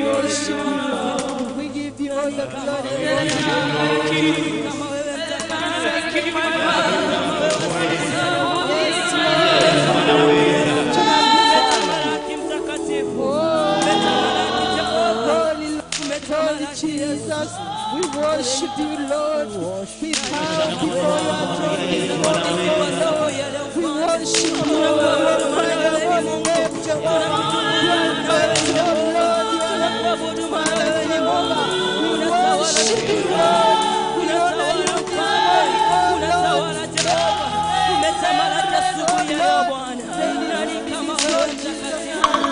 worship you, Lord. We give you all the glory. Yes, Lord. Jesus, we worship you, Lord. We bow before your throne this morning, Lord. We worship you, Lord. Your holy name, Jehovah. You are mighty, O Lord. You are Father, Jehovah. We worship you, Lord. We honor you this morning, O Lord. Lord, Lord Jesus Christ.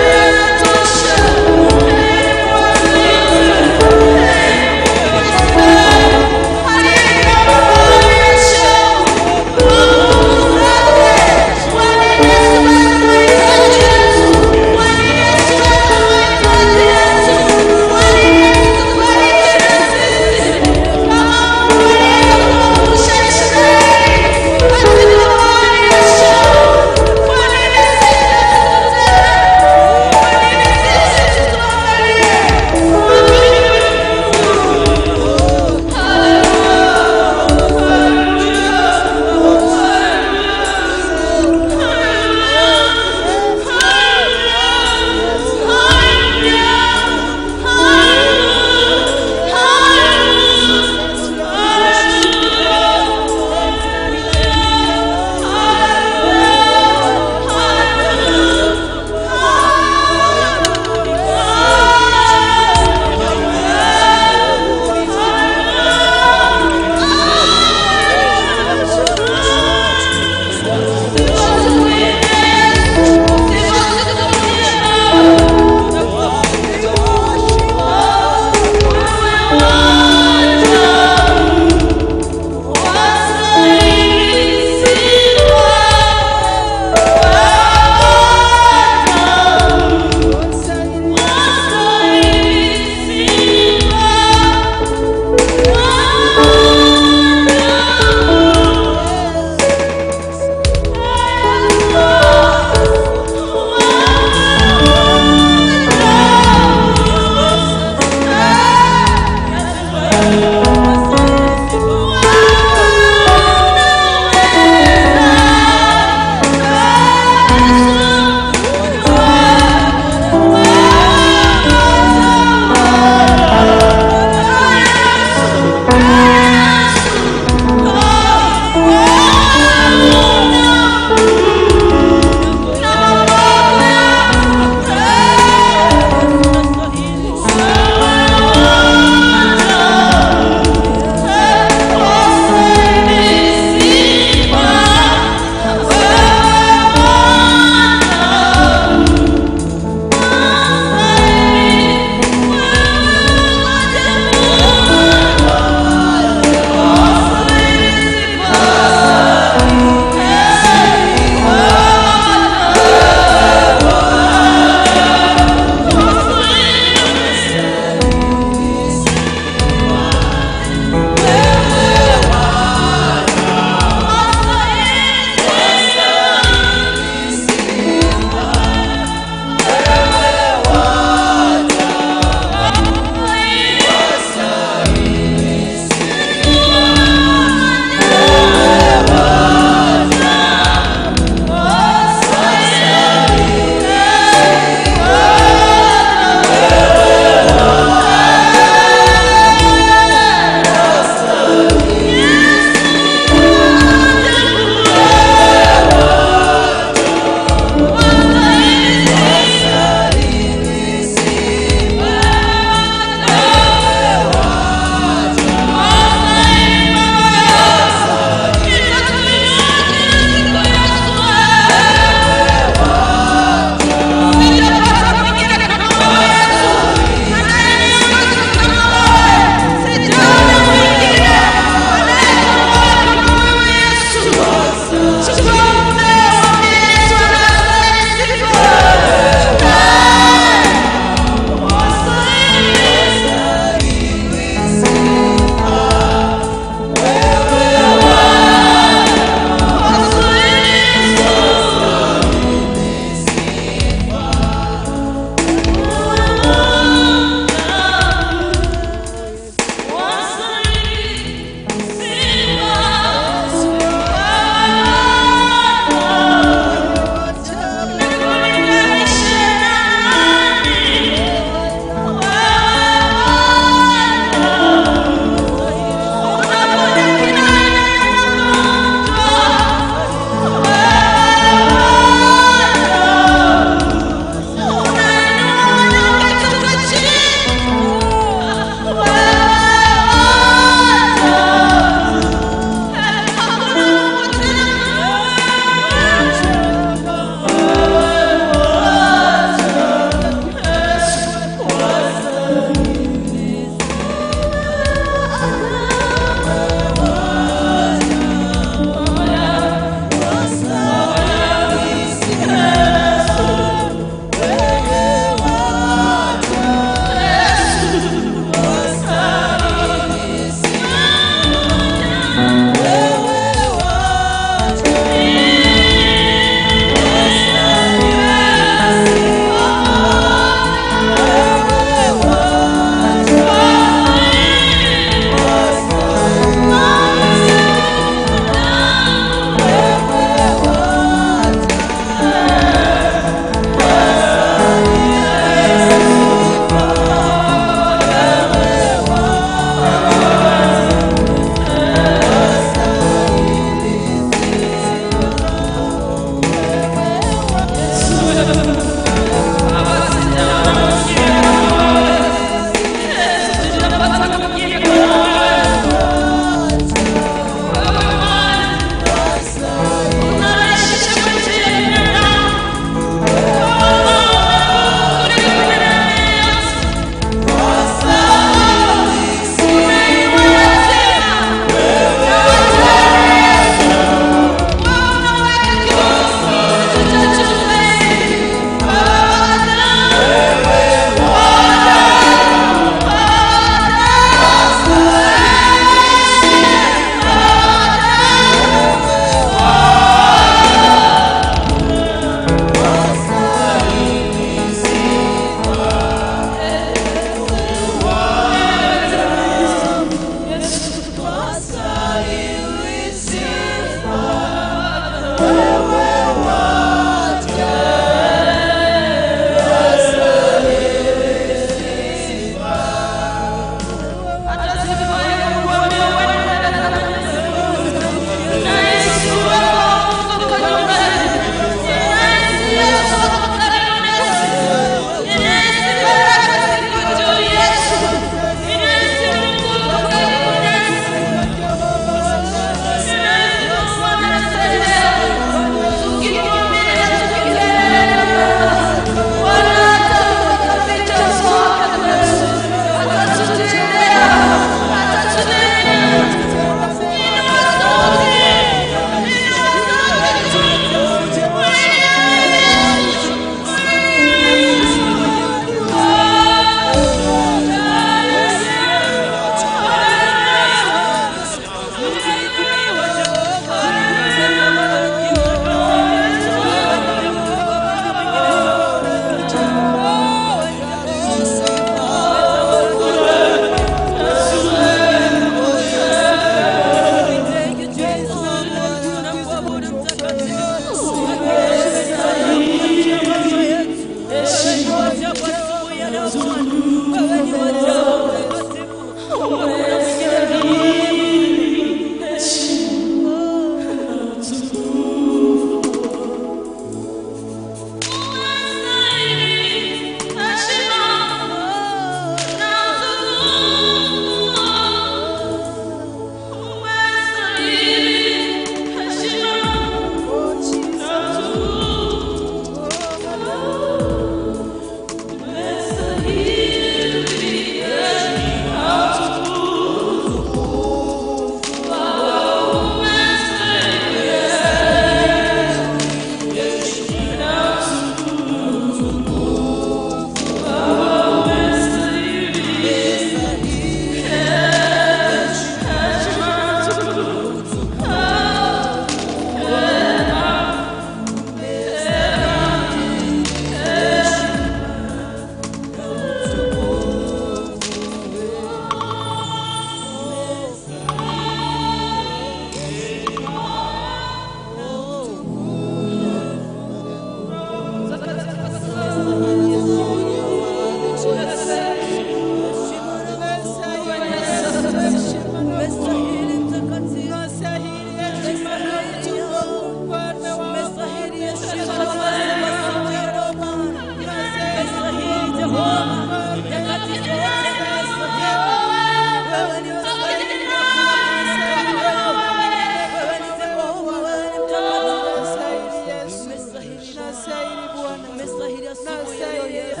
Unastahili Yesu,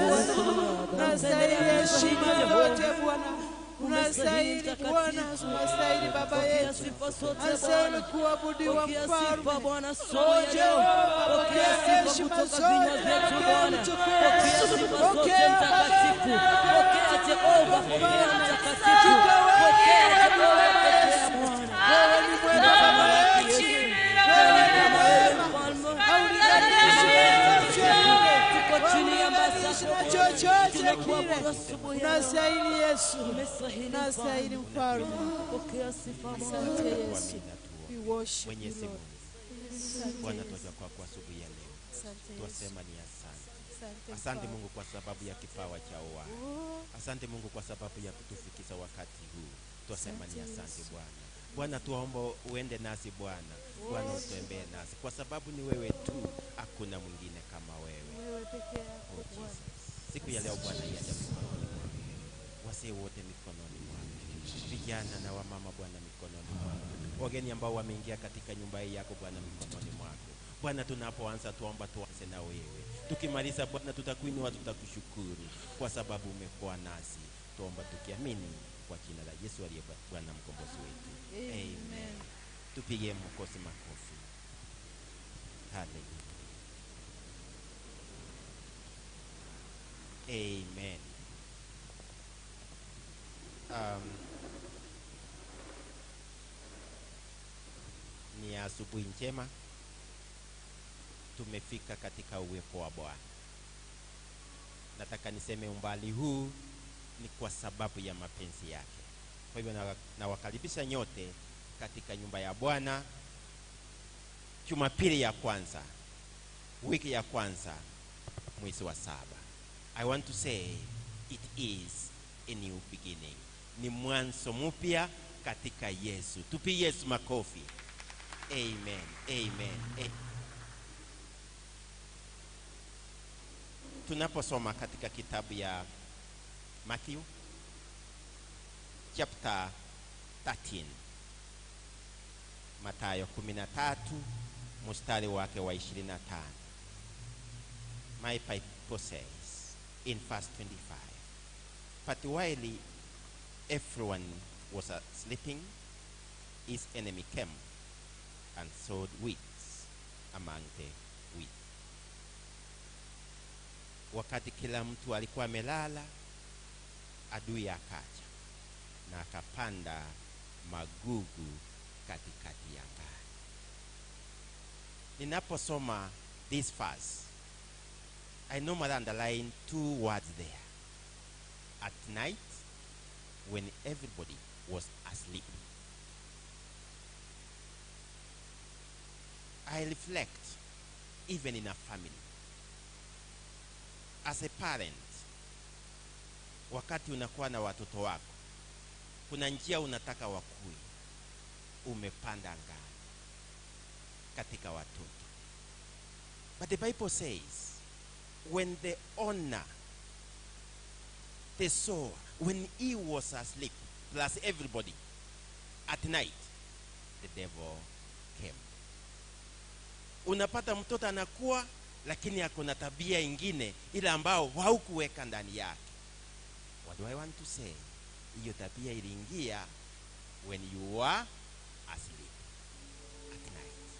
unastahili heshima zote Bwana, unastahili Bwana, unastahili Baba yetu, unastahili kuabudiwa Mfalme. O Jehova, pokea heshima zote, pokea utukufu, pokea Baba, wewe ni mwema Baba yetu, wewe ni mwema, haulinganishwi na chochote kile. Unastahili Yesu, unastahili Mfalme. Asante Yesu, we worship you Mwenyezi Lord. Mungu, Bwana, twaja kwako asubuhi ya leo, twasema ni asante. Asante Mungu kwa sababu ya kipawa cha uhai. Asante Mungu kwa sababu ya kutufikisha wakati huu. Twasema ni asante Bwana. Bwana, tuomba uende nasi Bwana. Bwana, utembee nasi kwa sababu ni wewe tu, hakuna mwingine kama wewe. Wewe peke yako Oh Bwana. Jesus. Siku ya leo Bwana, iacha mikononi mwako, wazee wote mikononi mwako, vijana na wamama Bwana mikononi mwako, wageni ambao wameingia katika nyumba hii yako Bwana mikononi mwako. Bwana, tunapoanza tuomba tuanze na wewe, tukimaliza Bwana tutakuinua, tutakushukuru kwa sababu umekuwa nasi. Tuomba tukiamini kwa jina la Yesu aliye Bwana mkombozi wetu, amen. Tupige mkosi makofi. Haleluya. Amen. Ni asubuhi njema, tumefika katika uwepo wa Bwana. Nataka niseme umbali huu ni kwa sababu ya mapenzi yake. Kwa hivyo nawakaribisha nyote katika nyumba ya Bwana, Jumapili ya kwanza, wiki ya kwanza, mwezi wa 7. I want to say it is a new beginning. Ni mwanzo mpya katika Yesu. Tupige Yesu makofi. Amen. Amen. Amen. Tunaposoma katika kitabu ya Matthew chapter 13. Mathayo 13 mstari wake wa 25. My Bible says in verse 25, but while everyone was sleeping, his enemy came and sowed weeds among the wheat. Wakati kila mtu alikuwa amelala, adui akaja na akapanda magugu katikati ya ngano. Ninaposoma this verse, I normally underline two words there. At night, when everybody was asleep. I reflect even in a family. As a parent, wakati unakuwa na watoto wako, kuna njia unataka wakue, umepanda ngano katika watoto. But the Bible says, when the owner, the sower, when he was asleep, plus everybody, at night, the devil came. Unapata mtoto anakuwa, lakini ako na tabia ingine ile ambao haukuweka ndani yake. What do I want to say? Hiyo tabia iliingia when you were asleep at night.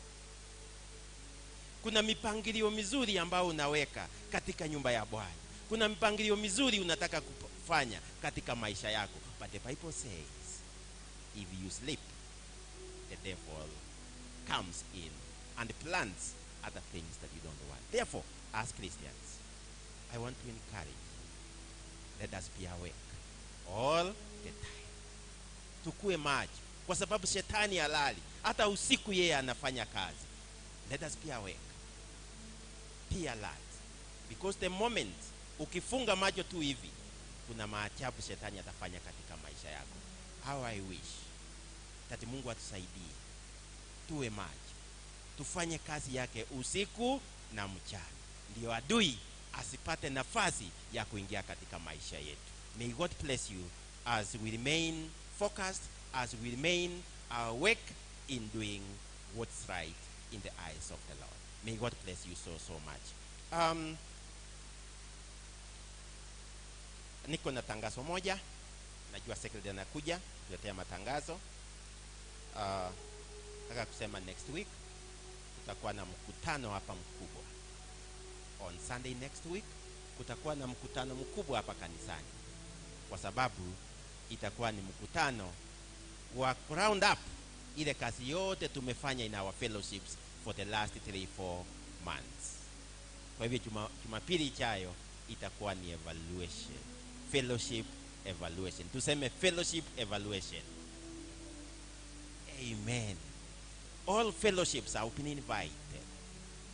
Kuna mipangilio mizuri ambao unaweka katika nyumba ya Bwana. Kuna mipangilio mizuri unataka kufanya katika maisha yako. But the Bible says, if you sleep, the devil comes in and plants other things that you don't want. Therefore, as Christians, I want to encourage, let us be awake all the time. Tukue macho, kwa sababu shetani halali, hata usiku yeye anafanya kazi. Let us be awake. Be alert. Because the moment ukifunga macho tu hivi, kuna maajabu shetani atafanya katika maisha yako. How I wish that Mungu atusaidie tuwe macho, tufanye kazi yake usiku na mchana, ndio adui asipate nafasi ya kuingia katika maisha yetu. May God bless you as we remain focused, as we remain awake in doing what's right in the eyes of the Lord. May God bless you so, so much. Niko na tangazo moja. Najua secretary anakuja kuletea matangazo. Nataka kusema next week kutakuwa na mkutano hapa mkubwa. On Sunday next week kutakuwa na mkutano mkubwa hapa kanisani, kwa sababu itakuwa ni mkutano wa round up ile kazi yote tumefanya in our fellowships for the last 3-4 months. Kwa hivyo Jumapili ijayo itakuwa ni evaluation, fellowship evaluation. Tuseme fellowship evaluation. Amen. All fellowships are open invited.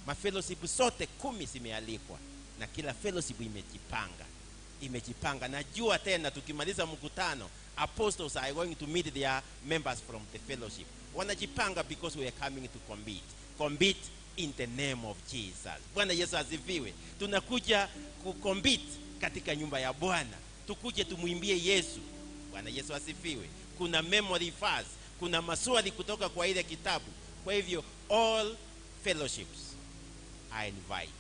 Ma fellowship zote 10 zimealikwa, na kila fellowship imejipanga. Imejipanga. Najua tena tukimaliza mkutano, apostles are going to meet their members from the fellowship. Wanajipanga because we are coming to compete. Compete in the name of Jesus. Bwana Yesu asifiwe. Tunakuja kucompete katika nyumba ya Bwana. Tukuje tumuimbie Yesu. Bwana Yesu asifiwe. Kuna memory verse, kuna maswali kutoka kwa ile kitabu. Kwa hivyo all fellowships are invited.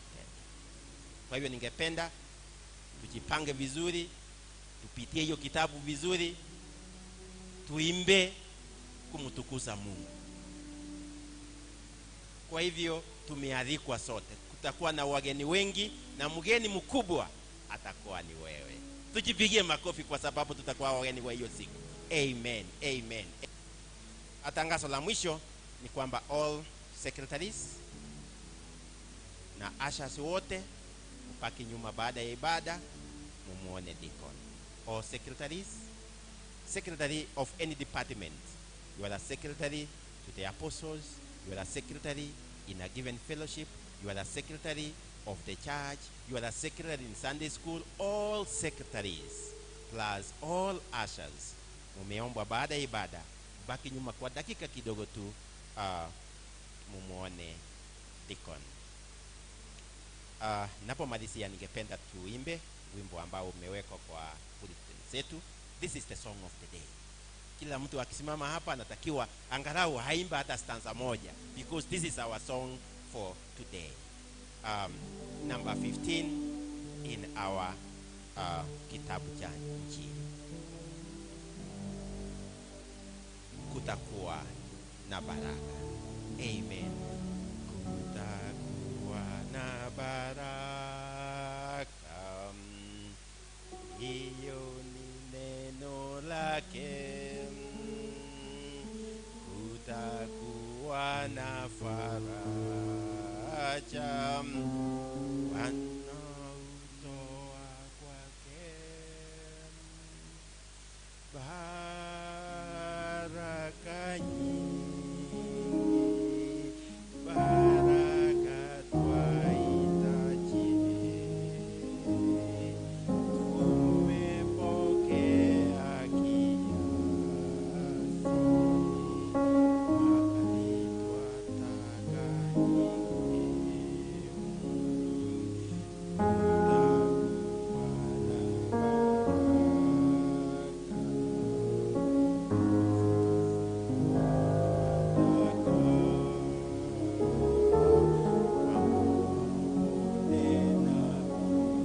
Kwa hivyo ningependa tujipange vizuri, tupitie hiyo kitabu vizuri, tuimbe kumtukuza Mungu. Kwa hivyo tumealikwa sote. Kutakuwa na wageni wengi, na mgeni mkubwa atakuwa ni wewe. Tujipigie makofi kwa sababu tutakuwa wageni wa hiyo siku. Amen. Amen. Tangazo la mwisho ni kwamba all secretaries na ushers wote mpaki nyuma baada ya ibada mumuone deacon. All secretaries, secretary of any department, you are a secretary to the apostles, you are a secretary in a given fellowship, you are a secretary of the church, you are a secretary in Sunday school, all secretaries plus all ushers mumeombwa baada ya ibada baki nyuma kwa dakika kidogo tu, mumuone deacon. Napomalizia ningependa tuimbe wimbo ambao umewekwa kwa bulletin zetu. This is the song of the day. Kila mtu akisimama hapa anatakiwa angalau haimba hata stanza moja, because this is our song for today. Number 15 in our kitabu cha Injili. Kutakuwa na baraka. Amen. Kutakuwa na baraka, hiyo ni neno lake. Kutakuwa na faraja wanaotoa kwake. Baraka nyingi, baraka twahitaji, tumepokea kiasi, makali twataka nyingi. Kutakuwa na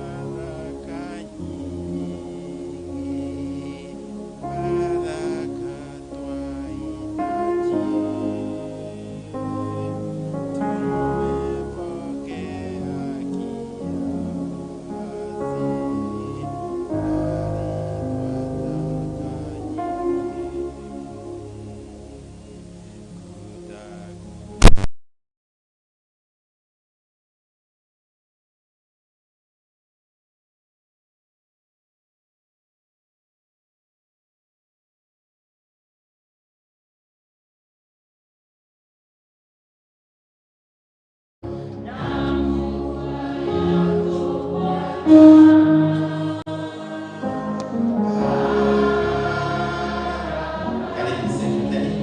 baraka. Karibu secretary.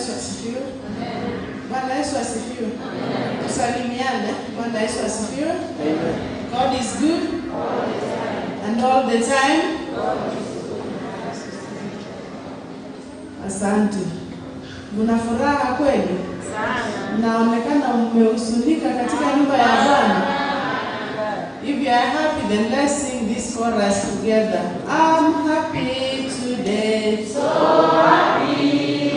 Yesu asifiwe. Bwana Yesu asifiwe. Tusalimiane. Bwana Yesu asifiwe. Amen. God is good and all the time. Asante. Mna furaha kweli? Sana. Mnaonekana mmehuzunika katika nyumba ya Bwana. If you are happy, then let's sing this chorus together. I'm happy today. So happy.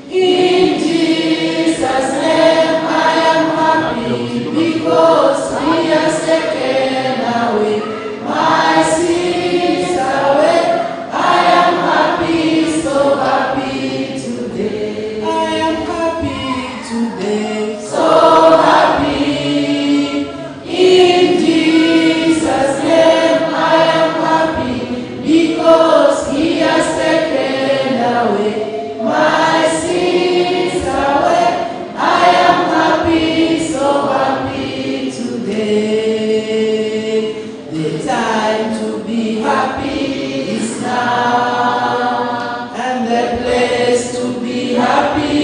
In Jesus' name I am happy, because he has taken away my sins away. I am happy, so happy today. I am happy today, so happy. In Jesus' name I am happy, because he has taken away my sins away. I am happy, so happy today. The time to be happy is now, and the place to be happy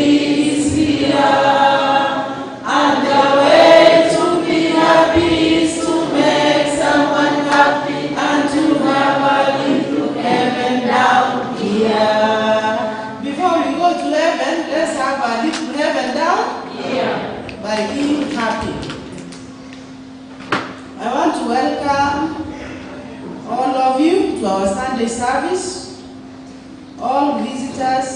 is here. And the way to be happy is to make someone happy and to have a little heaven down here. Before we go to heaven, let's have a little heaven down here by being happy. I want to welcome all of you to our Sunday service. All visitors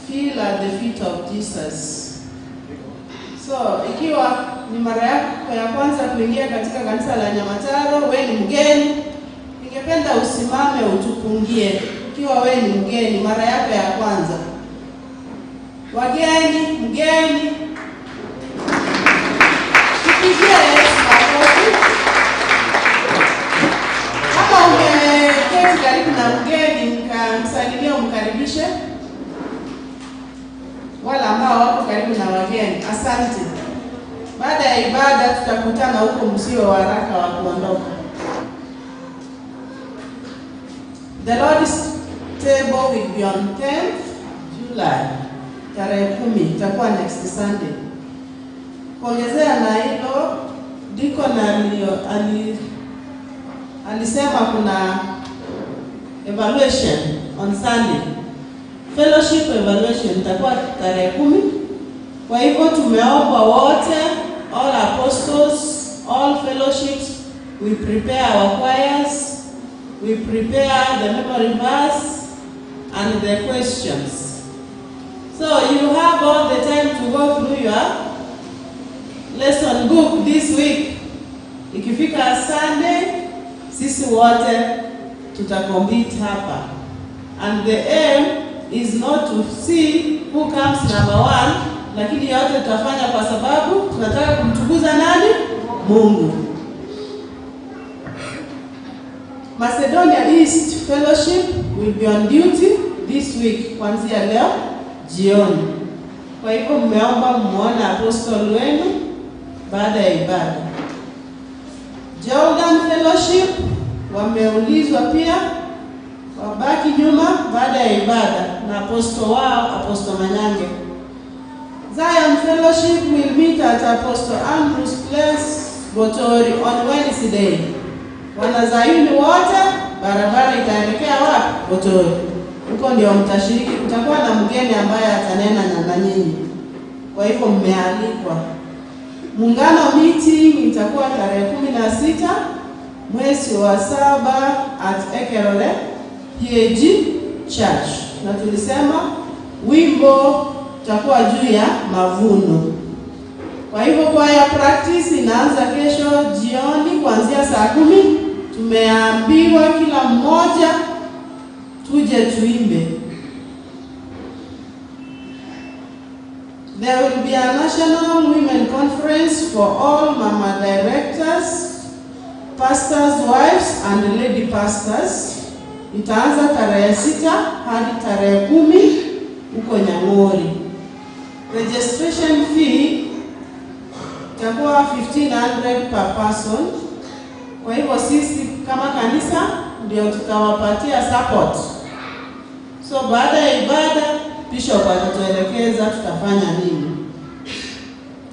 feel at the feet of Jesus. So, ikiwa ni mara yako ya kwanza kuingia katika kanisa la Nyamataro, we ni mgeni, ningependa usimame utupungie. Ikiwa we ni mgeni, mara yako ya kwanza. Wageni, mgeni, tupigie Yesu makofi. Kama umeketi karibu na mgeni, mkamsalimie, umkaribishe. Wala ambao wako karibu na wageni, asante. Baada ya ibada tutakutana huko, msio wa haraka wa kuondoka. The Lord's table will be on 10th July, tarehe 10, itakuwa next Sunday. Kuongezea na hilo, Deacon alisema kuna evaluation on Sunday. Fellowship evaluation itakuwa tarehe 10. Kwa hivyo tumeomba wote, all apostles, all fellowships, we prepare our choirs, we prepare the memory verse and the questions. So you have all the time to go through your lesson book this week. Ikifika Sunday, sisi wote tutacompete hapa. And the aim is not to see who comes number one, lakini yote tutafanya kwa sababu tunataka kumtukuza nani? Mungu. Macedonia East Fellowship will be on duty this week kuanzia leo jioni. Kwa hivyo mmeomba muone apostle wenu baada ya ibada. Jordan Fellowship wameulizwa pia wabaki nyuma baada ya ibada na apostle wao, Apostle Manyange. Zion Fellowship will meet at Apostle Andrew's Place, Botori on Wednesday. Wanazayuni wote, barabara itaelekea wapi? Botori. Huko ndio mtashiriki. Kutakuwa na mgeni ambaye atanena na nyinyi. Kwa hivyo mmealikwa. Muungano meeting itakuwa tarehe 16 mwezi wa 7 at Ekerole PAG Church. Na tulisema wimbo utakuwa juu ya mavuno. Kwa hivyo kwaya practice inaanza kesho jioni kuanzia saa 10. Tumeambiwa kila mmoja tuje tuimbe. There will be a national women conference for all mama directors, pastors' wives and lady pastors. Itaanza tarehe 6 hadi tarehe 10 huko Nyang'ori. Registration fee itakuwa 1500 per person. Kwa hivyo sisi kama kanisa ndio tutawapatia support. So baada ya ibada Bishop atatuelekeza tutafanya nini.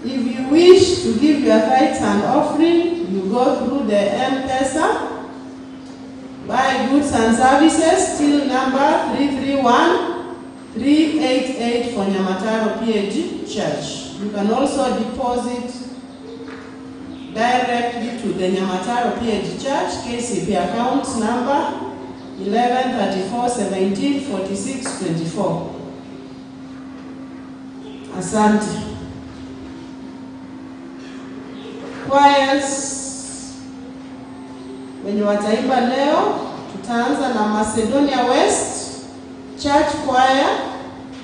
If you wish to give your tithes and offering, you go through the M-Pesa. Buy goods and services, till number 331388 for Nyamataro PAG Church. You can also deposit directly to the Nyamataro PAG Church, KCB account number 1134174624. Asante. Choirs wenye wataimba leo, tutaanza na Macedonia West Church Choir,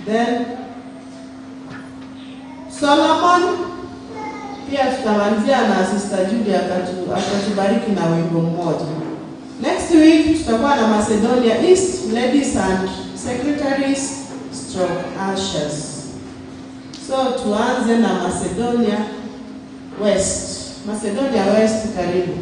then Solomon. Pia tutamalizia na Sister Judy akatubariki na wimbo mmoja. Next week tutakuwa na Macedonia East Ladies and Secretaries stroke Ushers. So tuanze na Macedonia West. Macedonia West, karibu.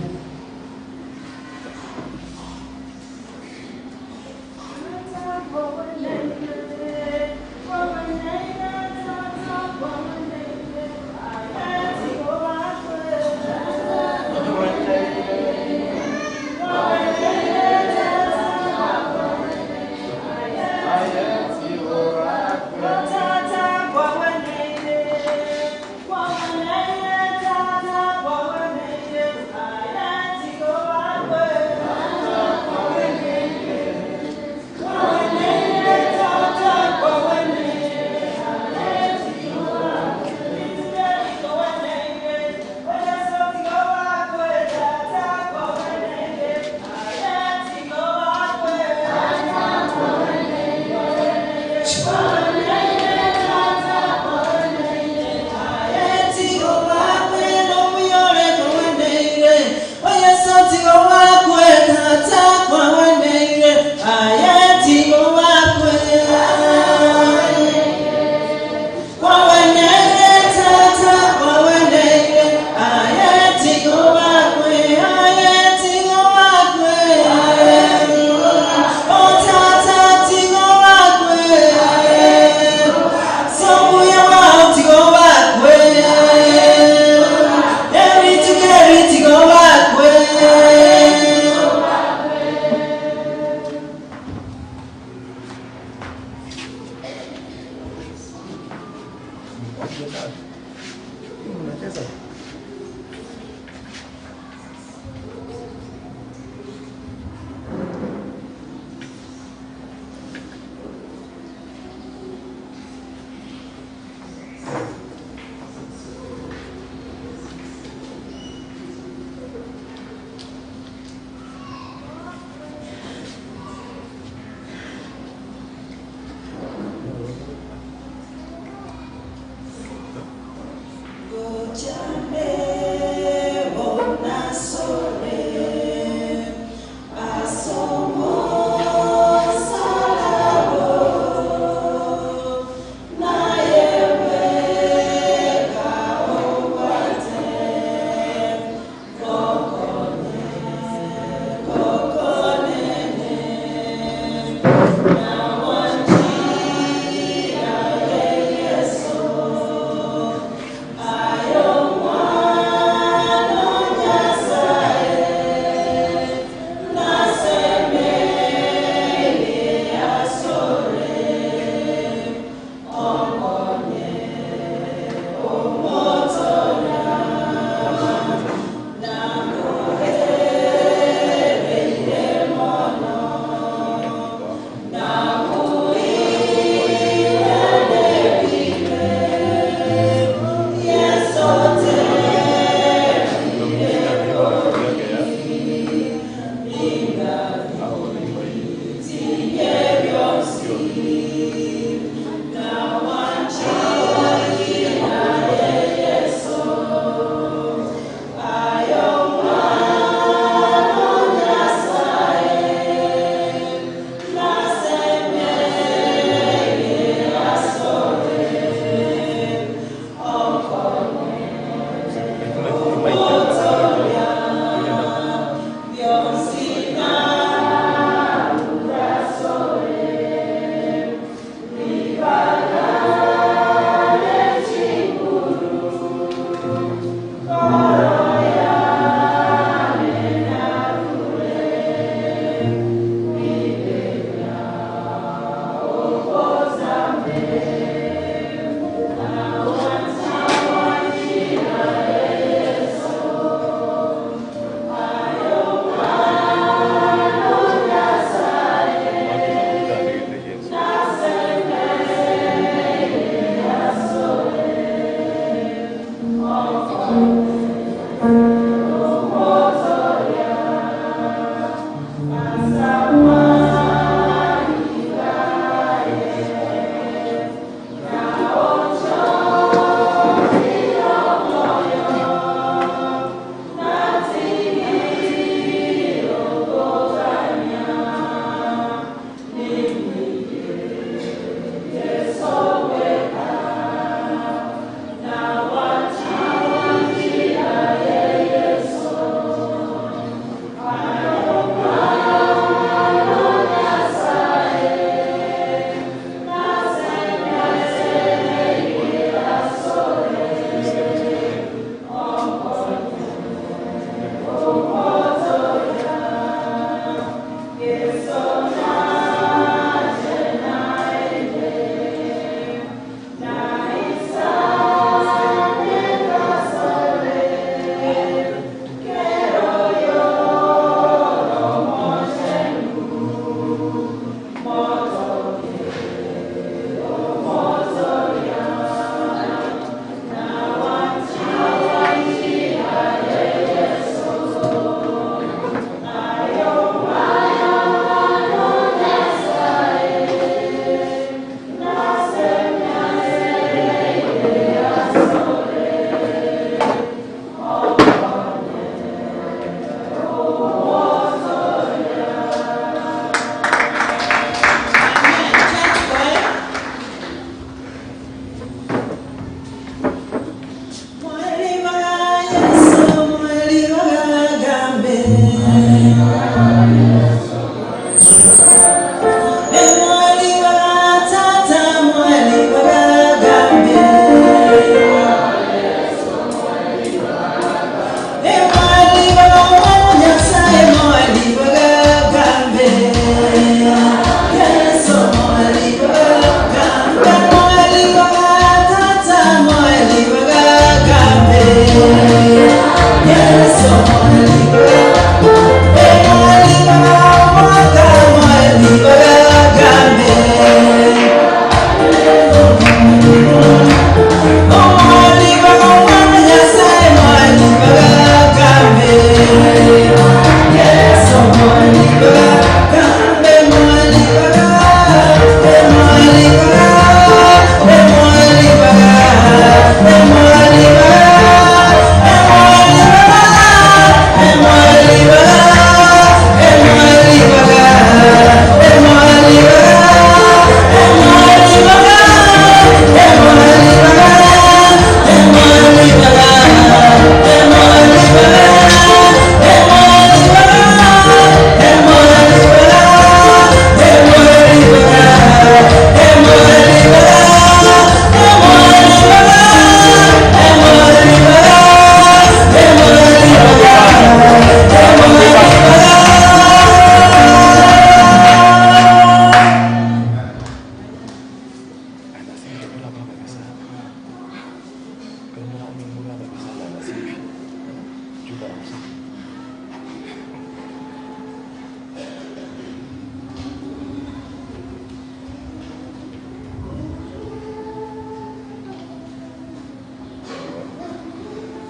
Go.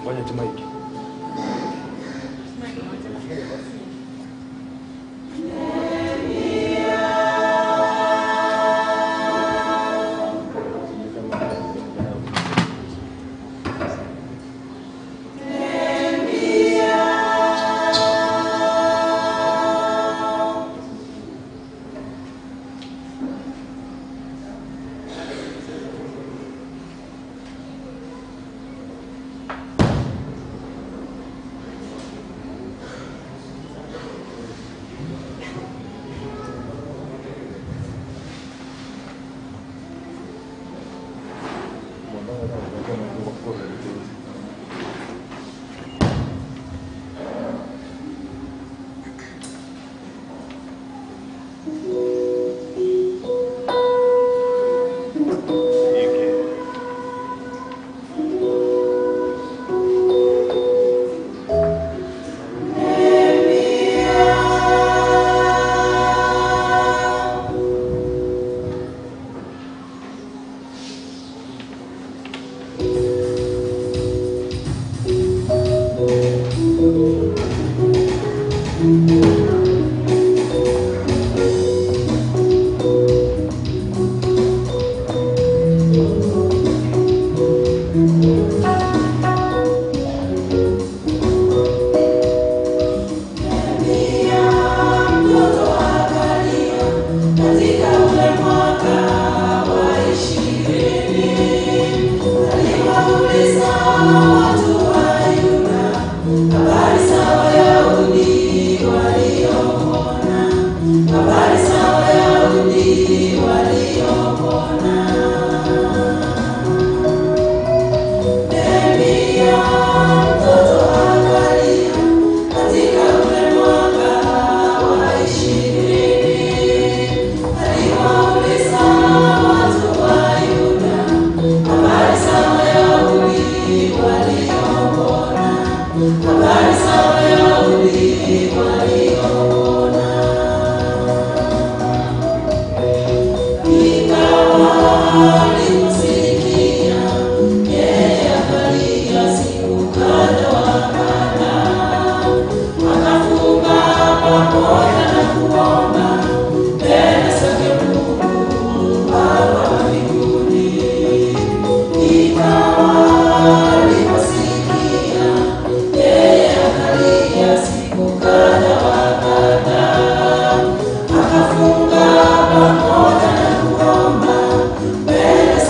Ngoja tumaiki. Akafunga pamoja na kuomba mbele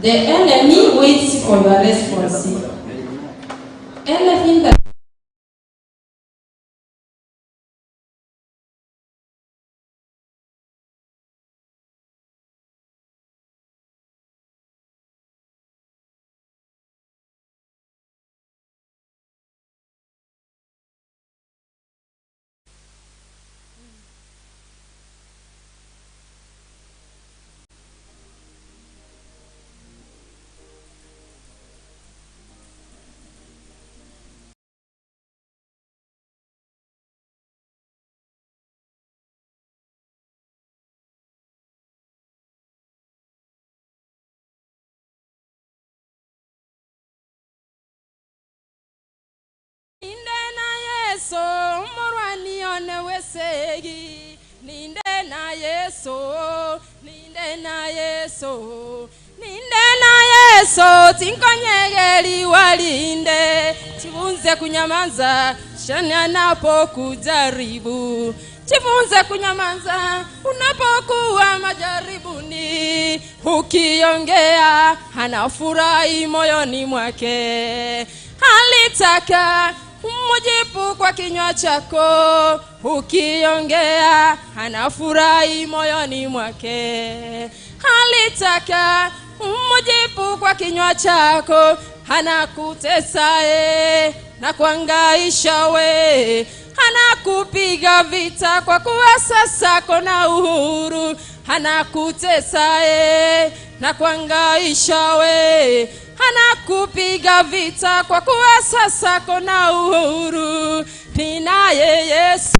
The enemy waits for your response. Anything that Ninde na Yesu, ninde na Yesu, ninde na Yesu, tinkonyegeli walinde, chifunze kunyamaza, shani anapokujaribu. Jifunze kunyamaza unapokuwa majaribuni, ukiongea anafurahi moyoni mwake. Alitaka umujibu kwa kinywa chako, ukiongea anafurahi moyoni mwake. Alitaka umujibu kwa kinywa chako, anakutesa na kuhangaisha we, anakupiga vita kwa kuwa sasa kona uhuru. Anakutesa na kuhangaisha we, anakupiga vita kwa kuwa sasa kona uhuru. Ninaye Yesu.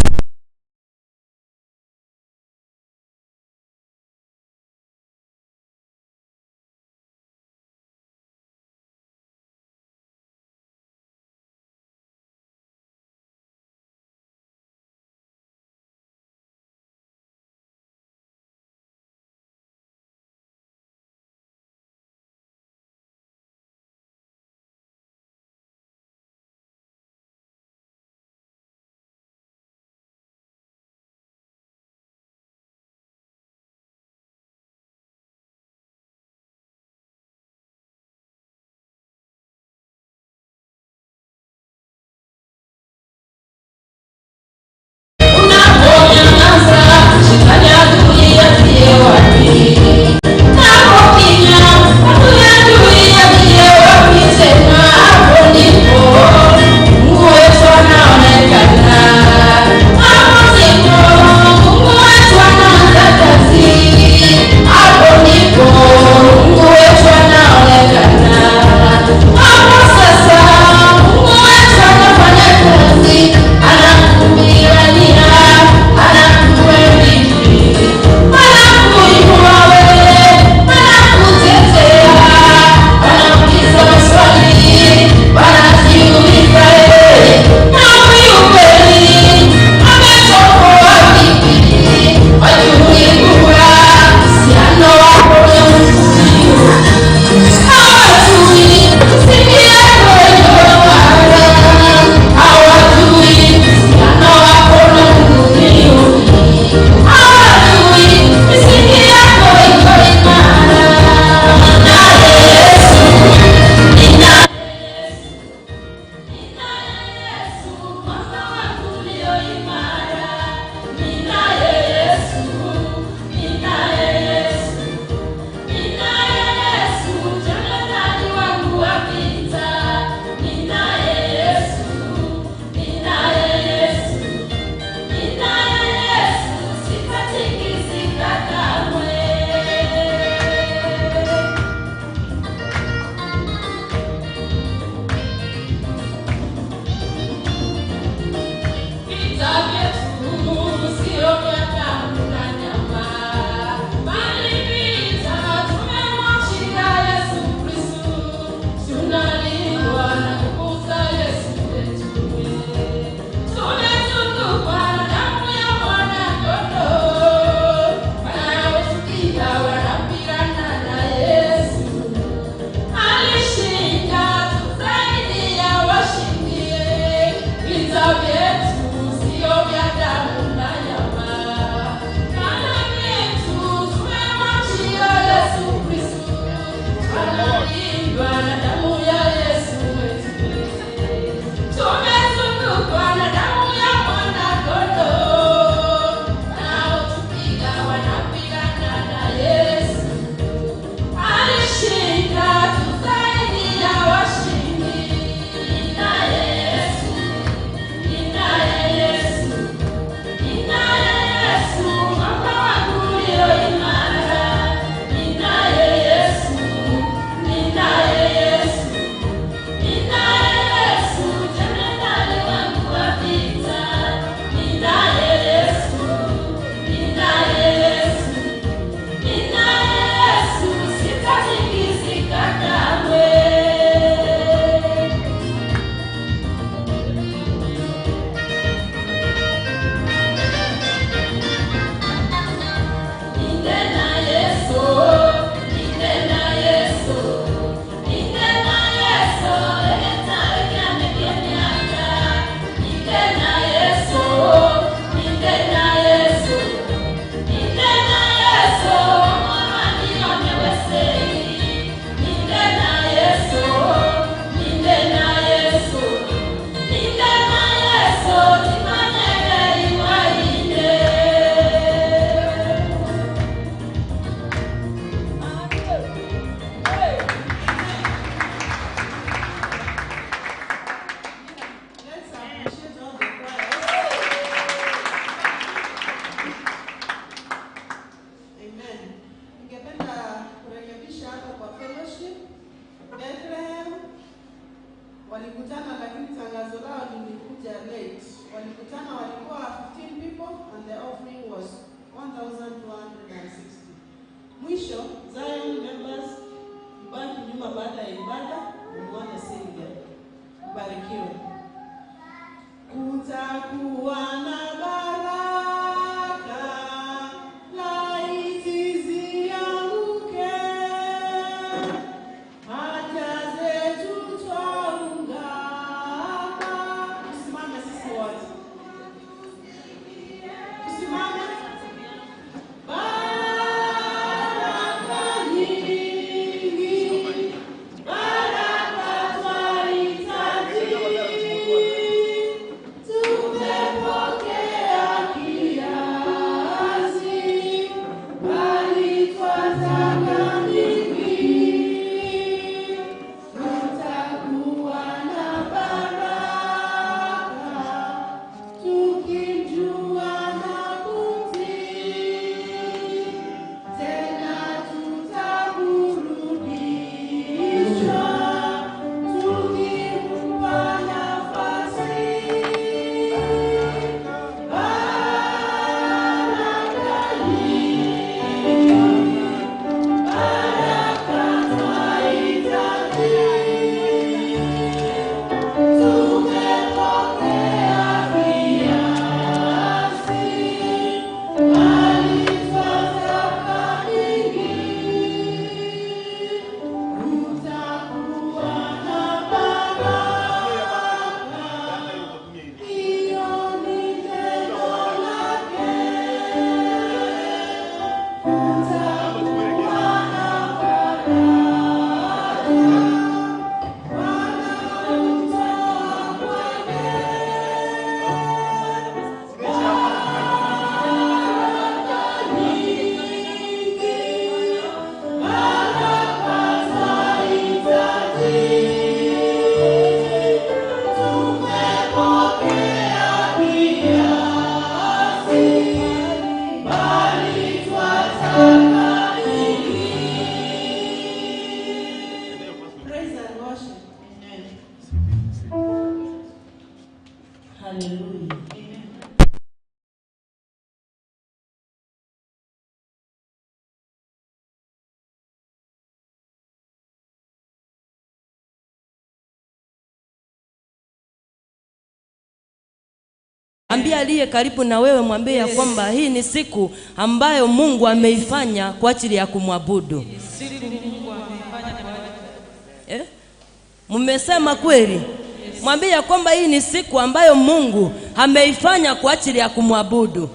Walikutana lakini tangazo lao lilikuja late. Walikutana, walikuwa 15 people and the offering was 1260. Mwisho, Zion members mbaki nyuma baada ya ibada, muone Sylvia. Mbarikiwe. Kutakuwa na baraka, laiti zianguke, haja zetu twaungama. Tusimame sisi wote. Tusimame. Baraka nyingi, baraka twahitaji, tumepokea kiasi, bali twataka mingi. Tutakuwa na baraka, tukimjua na kumtii, tena tutaburudishwa, tukimpa nafasi. Baraka nyingi, baraka twahitaji, tumepokea kiasi, bali twataka mingi. Kutakuwa na baraka, hiyo ni neno lake. Kutakuwa na faraja, wanaomtoa kwake. Baraka nyingi, baraka twahitaji, tumepokea kiasi, bali twataka mingi. Praise and worship. Amen. Hallelujah. Amen. Ambia aliye karibu na wewe, mwambie ya kwamba hii ni siku ambayo Mungu ameifanya kwa ajili ya kumwabudu. Eh? Mmesema kweli? Mwambie ya kwamba hii ni siku ambayo Mungu ameifanya kwa ajili ya kumwabudu.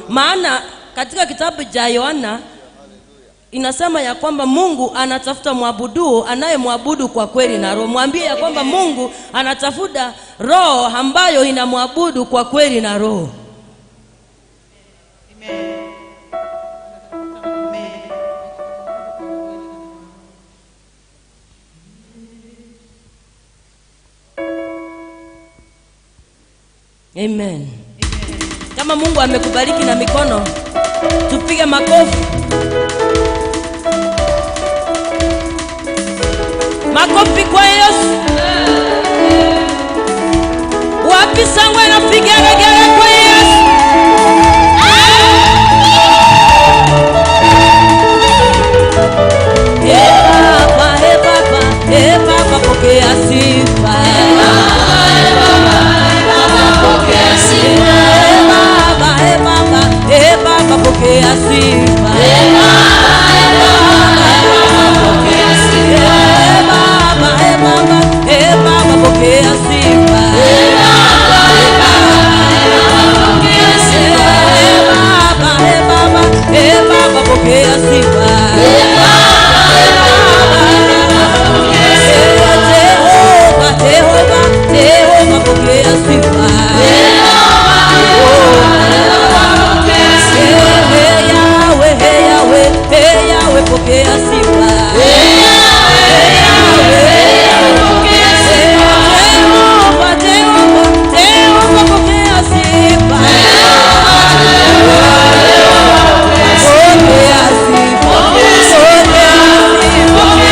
Maana katika kitabu cha Yohana inasema ya kwamba Mungu anatafuta mwabuduo anayemwabudu kwa kweli na roho. Mwambie ya kwamba Mungu anatafuta roho ambayo inamwabudu kwa kweli na roho. Amen. Kama Mungu amekubariki na mikono, tupige makofi. Makofi kwa Yesu. Wapi sangwe na vigelegele kwa Yesu? Hey Baba, hey Baba, pokea sifa. Hey Baba, hey Baba, hey Baba, pokea sifa. Hey Baba, hey Baba, hey Baba, pokea sifa. Hey Baba, hey Baba, hey Baba, pokea sifa. Jehova, Jehova, Jehova, pokea sifa. Hey Yahweh, hey Yahweh, hey Yahweh, pokea sifa. Jehova, Jehova, Jehova, pokea sifa. Pokea sifa. Pokea sifa.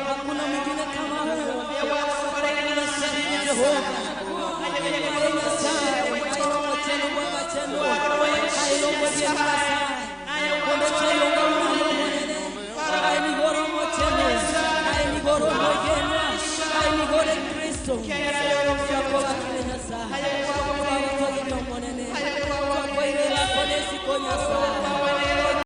Hakuna mwingine kama wewe.